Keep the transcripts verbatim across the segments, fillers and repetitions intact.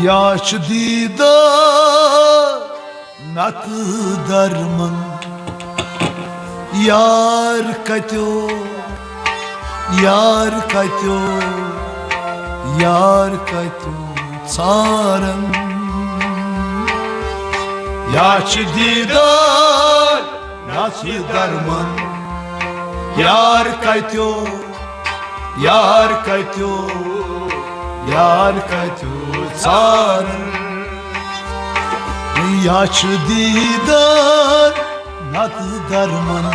یا چھُ دیٖدار نتہٕ درمن، یار کتیو، یار کتیو، یار کتیو ژھارن۔ یا چھُ دیٖدار نتہٕ درمن، یار کتیو، یار کتیو، یار کتیو ژھارن۔ یا چھُ دیٖدار نتہٕ درمن،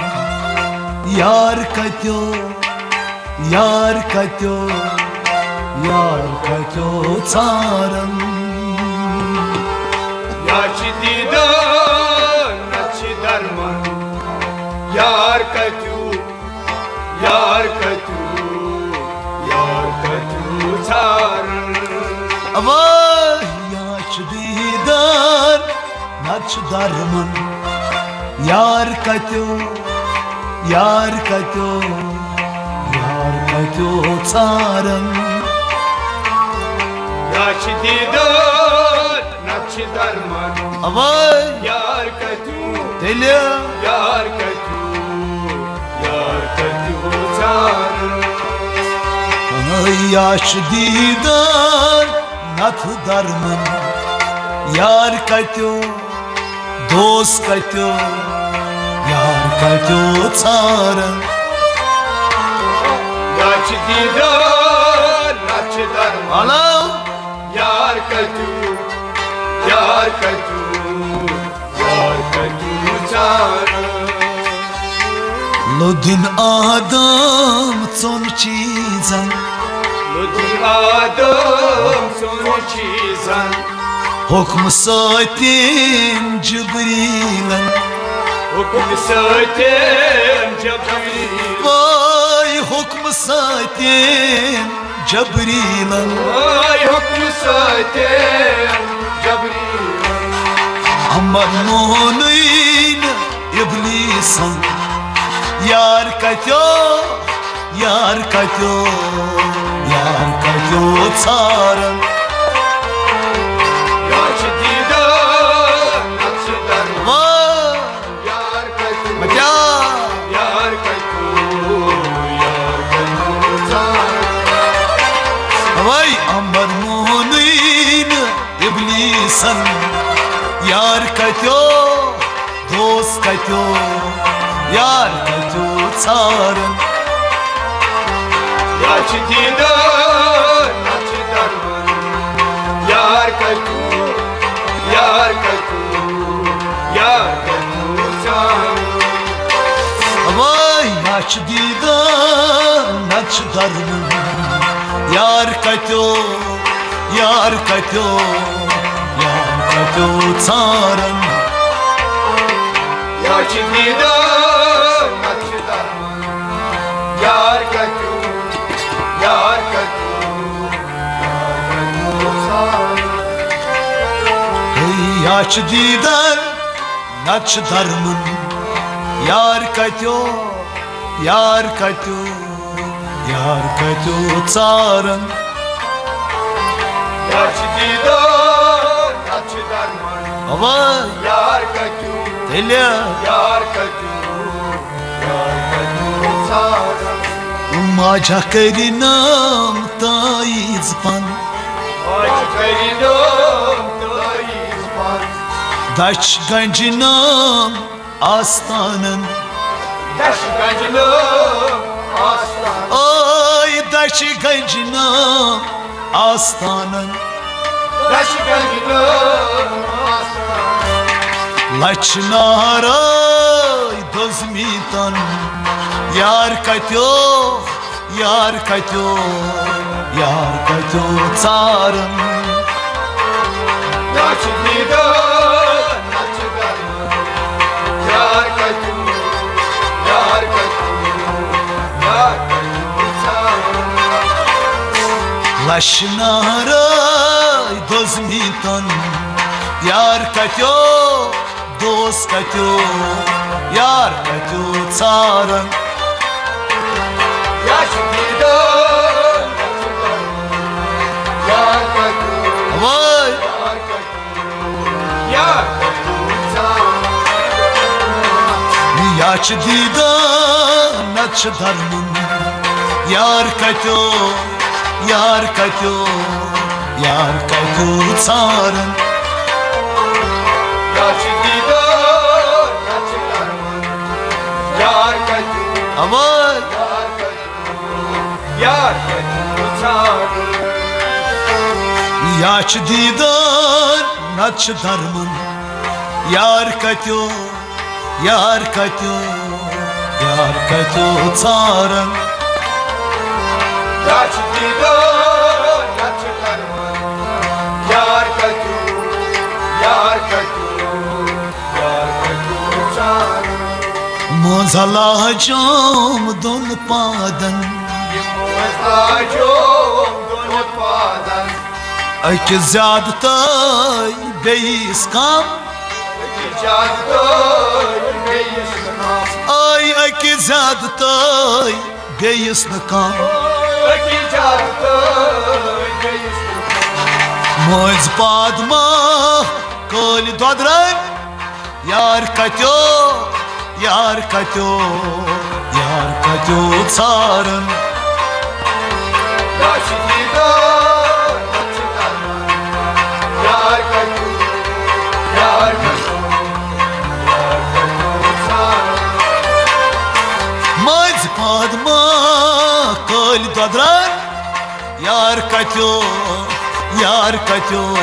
یار کتیو، یار کتیو، یار کتیو ژھارن۔ یا چھُ دیٖدار نتہٕ چھُ درمن، یار کتیو، یار کتیو، یار کتیو ژھارن۔ اوا، یا چھُ دیٖدار نتہٕ چھُ درمن، یار کتیو، یار کتیو، یار کتیو ژھارن۔ یا چھُ دیٖدار نتہٕ چھُ درمن، اوا، یار کتیو، تیٚلہِ، یار کتیو، یار کتیو ژھارن۔ یا چھُ دیٖدار نتہٕ درمن، یار کتیو، دوست کتیو، یار کتیو ژھارن۔ یا چھُ دیٖدار نتہٕ چھُ درمن، الا، یار کتیو، یار کتیو، یار کتیو ژھارن۔ لودُن آدم ژۄن چیٖزن، لودُن آدم ژۄن چیٖزن، حُکمہٕ سۭتۍ جبریٖلن، حُکمہٕ سۭتۍ جبریٖل، وٲے حُکمہٕ سۭتۍ جبریٖلن، وٲے حُکمہٕ سۭتۍ جبریٖلن۔ امر مونُے نہٕ ابلیٖسن، یار کتیو، یار کتیو، یار کتیو ژھارن۔ یا چھُ دیٖدار نتہٕ چھُ درمن، وٲے یار کتیو، مٹیا، یار کتیو، یار کتیو ژھارن۔ وٲے امر مونُے نہٕ ابلیٖسن، یار کتیو، دوست کتیو، یار کتیو ژھارن۔ یا چھُ دیٖدار نتہٕ چھُ درمن، یار کتیو، یار کتیو، یار کتیو ژھارن۔ وٲے یا چھُ دیٖدار نتہٕ چھُ درمن، یار کتیو، یار کتیو، یار کتیو ژھارن۔ یا چھُ دیٖدار نتہٕ چھُ درمن، یار کتیو، یار کتیو، یار کتیو ژھارن۔ ہے، یا چھُ دیٖدار نتہٕ چھُ درمن، یار کتیو، یار کتیو، یار کتیو ژھارن۔ یا چھُ دیٖدار نتہٕ چھُ درمن، اوا، یار کتیو، تیٚلہِ، یار کتیو، یار کتیو ژھارن۔ ماجہ کٔرِنم تٲیٖز پن، ماجہ کٔرِنم تٲیٖز پن، دچھ گنجنم آستانن۔ دچھ گنجنم آستانن۔ اے دچھ گنجنم آستانن۔ دچھ گنجنم آستانن۔ لچھ نارے دٔزمیٖتن۔ یار کتیو، یار کتیو، یار کتیو ژھارن۔ یا چھُ دیٖدار نتہٕ چھُ درمن، یار کتیو، یار کتیو، یار کتیو ژھارن۔ لچھ نارے دٔزمیٖتن، یار کتیو، دوست کتیو، یار کتیو ژھارن۔ یا چھُ دیٖدار نتہٕ چھُ درمن، یار کتیو، وٲے۔ چھِ دیٖدار، نَتہٕ چھِ درمُن۔ یار کَتیو، یار کَتیو، یار کَتیو ژھارَن۔ یا چھِ دیٖدار، نَتہٕ چھِ درمُن۔ یار کَتیو، اَوَے۔ یار کَتیو، یار کَتیو ژھارَن۔ یا چھِ دیٖدار، نَتہٕ چھِ درمُن۔ یار کَتیو، یار کَتیو، یار کَتیو ژھارَن۔ یا چھِ دیٖدار، نَتہٕ چھِ درمُن۔ یار کَتیو، یار کَتیو، یار کَتیو ژھارَن۔ مٲنٛزِ لاجوم دۄن پادَن۔ یہِ مٲنٛزِ لاجوم دۄن پادَن۔ أکِس زیادٕ تہٕ بیٚیِس کم۔ أکِس زیادٕ تہٕ بیٚیِس کم۔ آے أکِس زیادٕ تہٕ بیٚیِس نہٕ کم۔ أکِس زیادٕ تہٕ بیٚیِس نہٕ کم۔ مٲنٛزِ پادما کٲلۍ دۄدرن۔ یار کَتیو، یار کَتیو، یار کَتیو ژھارَن۔ یا چھِ دیٖدار، نَتہٕ چھِ درمُن۔ یار کَتیو، یار کَتیو، یار کَتیو ژھارَن۔ مٲنٛزِ پادما کٲلۍ دۄدرن۔ یار کَتیو، یار کَتیو،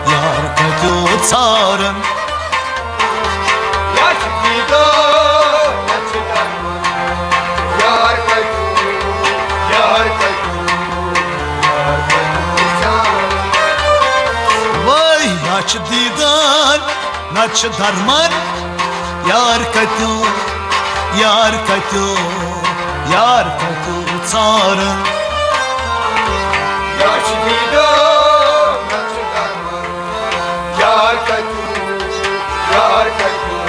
یار کَتیو ژھارَن۔ یا چھِ دیٖدار، نَتہٕ چھِ درمُن۔ یار کَتیو، یار کَتیو، یار کَتیو ژھارَن۔ وٲے، یا چھِ دیٖدار، نَتہٕ چھِ درمُن۔ یار کَتیو، یار کَتیو، یار کَتیو ژھارَن۔ یا چھِ دیٖدار، نَتہٕ چھِ درمُن۔ یار کَتیو، یار کَتیو،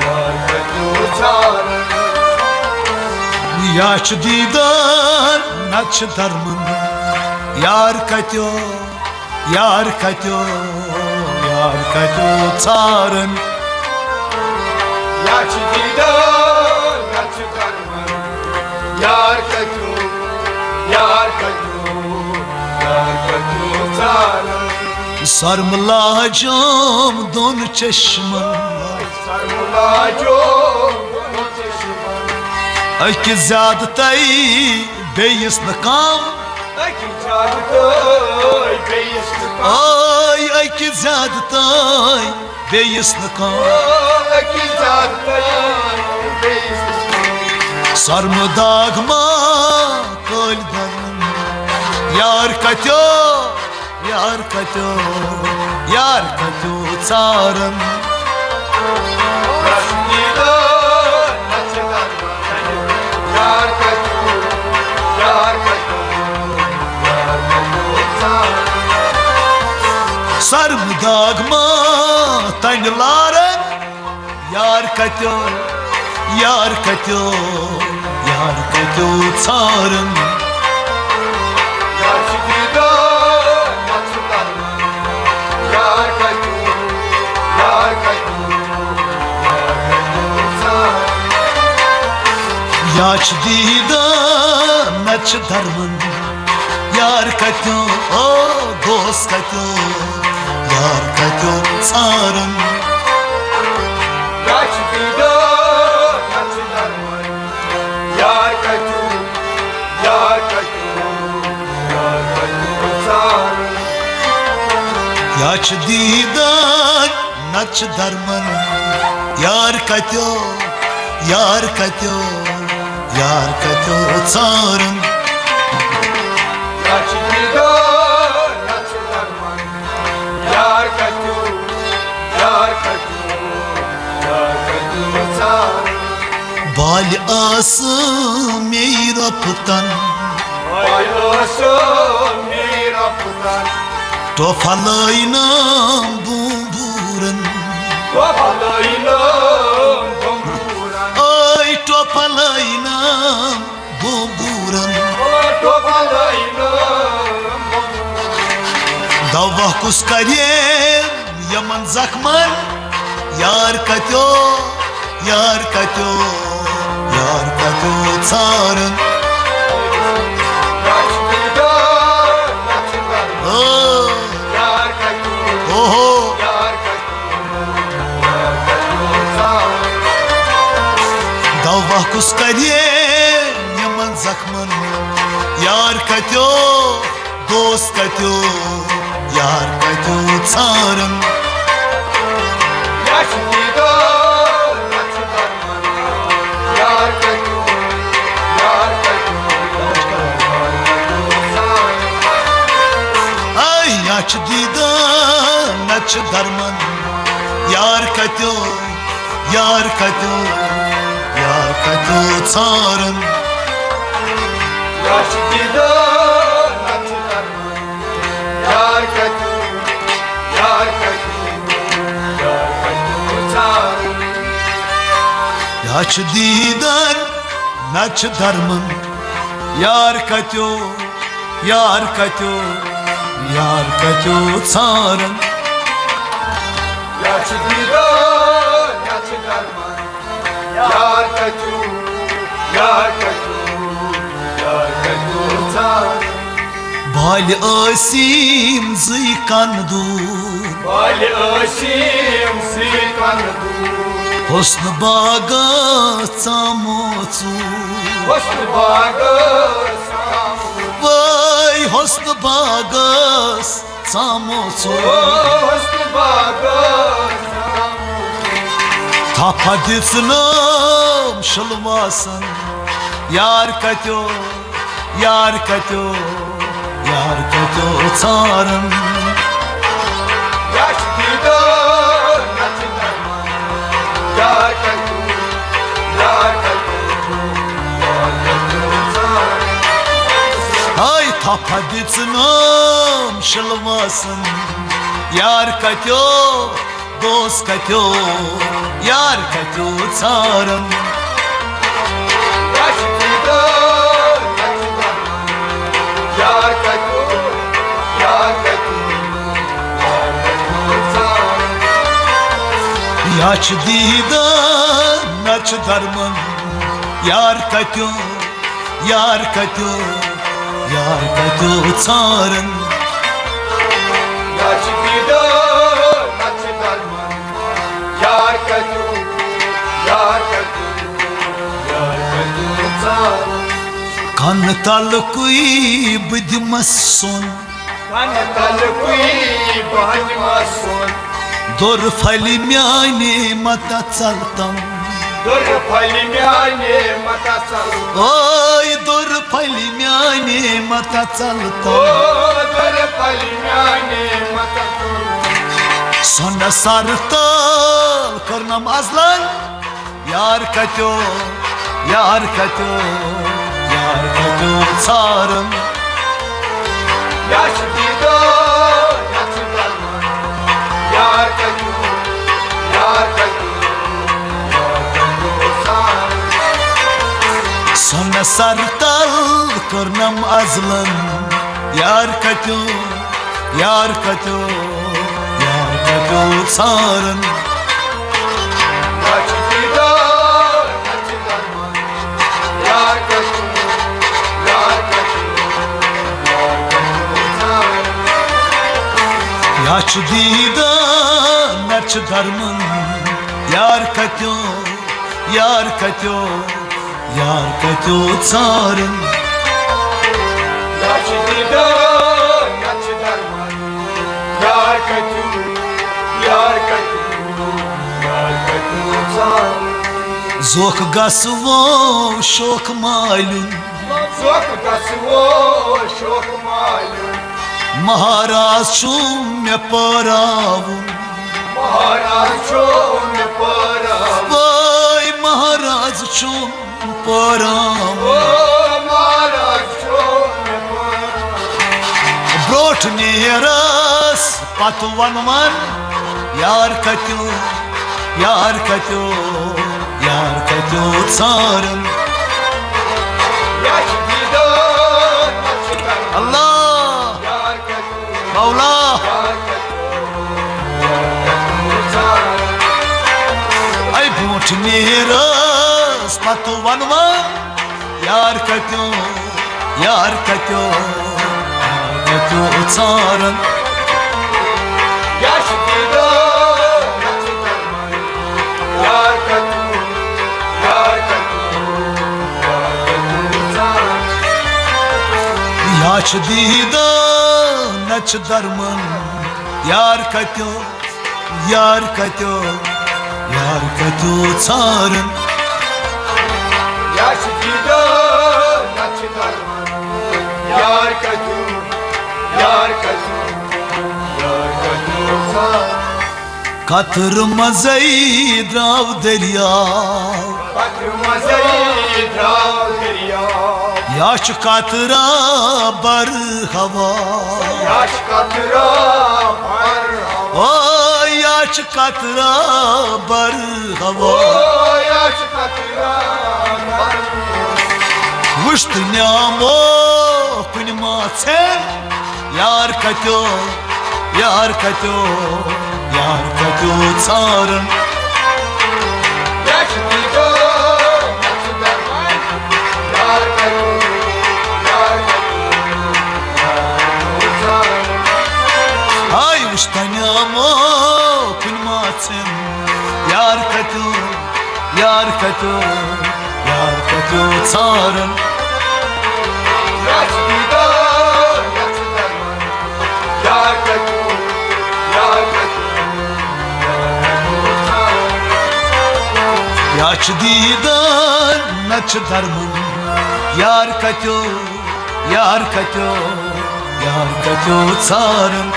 یار کَتیو ژھارَن۔ یا چھِ دیٖدار، نَتہٕ چھِ درمُن۔ یار کَتیو، یار کَتیو، یار کَتیو ژھارَن۔ یا چھِ دیٖدار، نَتہٕ چھِ درمُن۔ یار کَتیو، یار کَتیو، یار کَتیو ژھارَن۔ سۄرمہٕ لاجوم دۄن چشمَن۔ سۄرمہٕ لاجوم دۄن چشمَن۔ أکِس زیادٕ تہٕ بیٚیِس نہٕ کم۔ أکِس زیادٕ تہٕ بیٚیِس نہٕ کم۔ آے أکِس زیادٕ تہٕ بیٚیِس نہٕ کم۔ أکِس زیادٕ تہٕ بیٚیِس نہٕ کم۔ سۄرمہٕ داغ ما کٲلۍ دۄدرن۔ یار کَتیو، یار کَتیو، یار کَتیو ژھارَن۔ سۄرمہٕ داغ ما تَنہِ لارَن۔ یار کَتیو، یار کَتیو، یار کَتیو ژھارَن۔ یا چھِ دیٖدار، نَتہٕ چھِ درمُن۔ یار کَتیو، یار کَتیو، یار کَتیو ژھارَن۔ یا چھِ دیٖدار، نَتہٕ چھِ درمُن۔ یار کَتیو، او دوس کَتیو، یار کَتیو ژھارَن۔ یا چھِ دیٖدار، نَتہٕ چھِ درمُن۔ یار کَتیو، یار کَتیو، یار کَتیو ژھارَن۔ یا چھِ دیٖدار، نَتہٕ چھِ درمُن۔ یار کَتیو، یار کَتیو، یار کَتیو ژھارَن۔ یا چھِ دیٖدار، نَتہٕ چھِ درمُن۔ یار کَتیو، یار کَتیو، یار کَتیو ژھارَن۔ بالہِ ٲسہٕ مے رۄپتن۔ بالہِ ٲسہٕ مے رۄپتن۔ ٹوپھٕ لٲینم بومبوٗرن۔ ٹوپھٕ لٲینم بومبوٗرن۔ ٲے ٹوپھٕ لٲینم بومبوٗرن۔ ٹوپھٕ لٲینم بومبوٗرن۔ دوا کُس کرِ یِمن زخمن؟ یار کتیو، یار کتیو، یار کتیو ژھارن۔ او، اوہو۔ دوا کُس کرِ یِمن زخمن؟ یار کتیو، دوست کتیو، یار کتیو ژھارن۔ اے یا چھُ دیدار، نہ چھُ درمان۔ یار کتیو، یار کتیو، یار کتیو ژھارن۔ یا چھُ دیدار، نہ چھُ درمان۔ یار کتیو، یار کتیو، یار کتیو ژھارن۔ یا چھُ دیدار، نہ چھُ درمان۔ یار کتیو، یار کتیو، یار کتیو ژھارن۔ یا چھُ دیدار، یا چھُ درمان۔ یار کتیو، یار کتیو، یار کتیو ژھارن۔ بالہِ ٲسیٖم زٕے کَن دوٗر۔ بالہِ ٲسیٖم زٕے کَن دوٗر۔ حُسن باغس ژامو ژوٗر۔ حُسن باغس ژامو۔ وٲے حُسن باغس ژامو ژوٗر۔ او حُسن باغس ژامو۔ تھپھ دِژنم شلواسن۔ یار کتیو، یار کتیو، یار کتیو ژھارن۔ یا چھُ دیدار، نہ چھُ درمان۔ یار کتیو، یار کتیو، یار کتیو ژھارن۔ ہاے تھپھ دِژنم شلواسن۔ یار کتیو، دوست کتیو، یار کتیو ژھارن۔ یار کتیو، یار کتیو، یار کتیو ژھارن۔ یا چھُ دیدار، نہ چھُ درمان۔ یار کتیو، یار کتیو، یار کتیو ژھارن۔ یا چھُ دیدار، نہ چھُ درمان۔ یار کتیو، یار کتیو، یار کتیو ژھارن۔ کنہٕ تلہٕ کُے بہٕ دِمس سۄن۔ کنہٕ تلہٕ کُے بہٕ دِمس سۄن۔ دوٚر پھلہِ میانہِ متہ ژلتم۔ دوٚر پھلہِ میانہِ متہ ژلتم۔ اوے دوٚر پھلہِ میانہِ متہ ژلتم۔ او دوٚر پھلہِ میانہِ متہ ژلتم۔ سۄنہٕ سر تل کٔرنم ازلن۔ یار کتیو، یار کتیو، یار کتیو ژھارن۔ یا چھُ دیدار، یا چھُ درمان۔ یار کتیو، یار کتیو، یار کتیو ژھارن۔ سۄنہٕ سر تل کٔرنم ازلن۔ یار کتیو، یار کتیو، یار کتیو ژھارن۔ یا چھُ دیدار، یا چھُ درمان۔ یار کتیو، یار کتیو، یار کتیو ژھارن۔ یا چھُ دیدار، نہ چھُ درمان۔ یار کتیو، یار کتیو، یار کتیو ژھارن۔ یا چھُ دیدار، یا چھُ درمان۔ یار کتیو، یار کتیو، یار کتیو ژھارن۔ زوکھ گژھوو شوخ مالیُن۔ زوکھ گژھوو شوخ مالیُن۔ مہاراز چھُم مےٚ پٲراوُن۔ مہاراز چھُم مےٚ پٲراوُن۔ وٲے مہاراز چھُم پٲراوُن۔ او مہاراز چھُم مےٚ پٲراوُن۔ برونٛٹھ نیرس پتہٕ ونہٕ ون، یار کتیو، یار کتیو، یار کتیو ژھارن۔ یا چھُ دیدار، نہ چھُ درمان۔ اللہ۔ یار کتیو، مولا۔ یار کتیو، یار کتیو ژھارن۔ اے برونٛٹھ نیرس پتہٕ ونوا، یار کتیو، یار کتیو، یار کتیو ژارن۔ یار چھِ دیٖدار، نہ چھِ درمان۔ یار کتیو، یار کتیو، یار کتیو ژارن۔ یا چھِ دیٖدار، نہ چھِ درمان۔ یار کتیو، یار کتیو، یار کتیو ژارن۔ یار چھِ دیٖدار، نہ چھِ درمان۔ یار کتیو، یار کتیو، یار کتیو ژارن۔ قطرٕ منٛزَے درٛاو دٔریاو۔ قطرٕ منٛزَے درٛاو دٔریاو۔ یا چھُ قطرٕ بر ہوا۔ یا چھُ قطرٕ بر ہوا۔ او، یا چھُ قطرٕ بر ہوا۔ او، یا چھُ قطرٕ بر ہوا۔ وٕچھ تہٕ نیامو کُنہِ ما ژھٮ۪ن۔ یار کتیو، یار کتیو، یار کتیو ژارن۔ ہاے وٕچھ تنیامو کُنہِ ما ژھٮ۪ن۔ یار کتیو، یار کتیو، یار کتیو ژارن۔ یار چھِ دیٖدار، یار چھِ درمان۔ یار کتیو، یار کتیو، یار کتیو ژارن۔ یا چھِ دیٖدار، نہ چھِ درمان۔ یار کتیو، یار کتیو، یار کتیو ژارن۔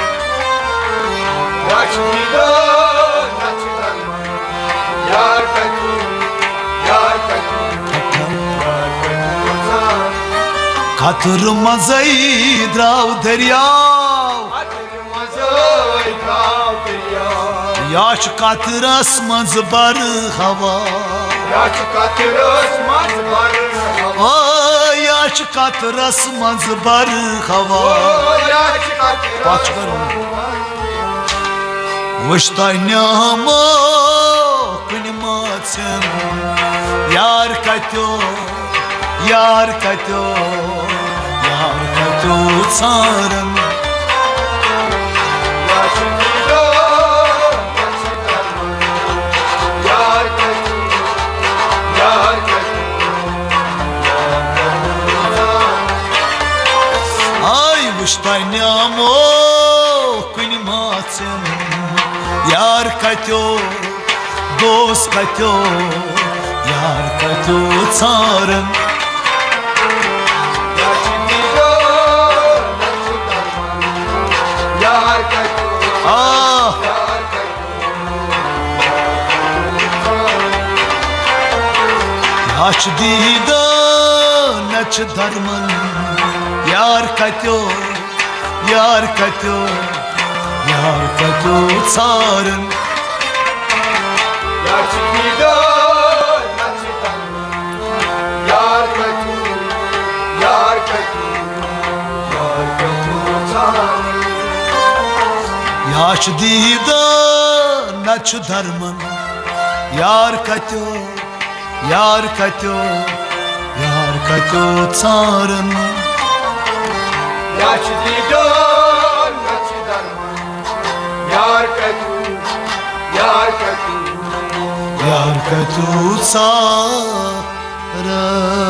یار چھِ دیٖدار، نہ چھِ درمان۔ یار کتیو، یار کتیو، یار کتیو ژارن۔ قطرٕ منٛزَے درٛاو دٔریاو۔ قطرٕ منٛزَے درٛاو دٔریاو۔ یا چھُ قطرس منٛز بر ہوا۔ یا چھُ قطرس منٛز بر ہوا۔ او، یا چھُ قطرس منٛز بر ہوا۔ او، یا چھُ قطرس پتھ چھُ کرُن۔ منٛز بر ہوا۔ وٕچھ تۄہہِ نیامو کُنہِ ما ژھٮ۪ن۔ یار کتیو، یار کتیو، یار کتیو ژارن۔ آے وٕچھ تۄہہِ نیامو کُنہِ ما ژھٮ۪ن۔ یار کتیو، دوست کتیو، یار کتیو ژارن۔ آ۔ یا چھِ دیٖدار، نہ چھِ درمان۔ یار کتیو، یار کتیو، یار کتیو ژارن۔ یار چھِ دیٖدار، نہ چھِ درمان۔ یار کتیو، یار کتیو، یار کتیو ژارن۔ یا چھِ دیٖدار، نہ چھِ درمان۔ یار کتیو، یار کتیو، یار کتیو ژارن۔ یا چھِ دیٖدار، نہ چھِ درمان۔ یار کتیو، یار کتیو، یار کتیو ژارن۔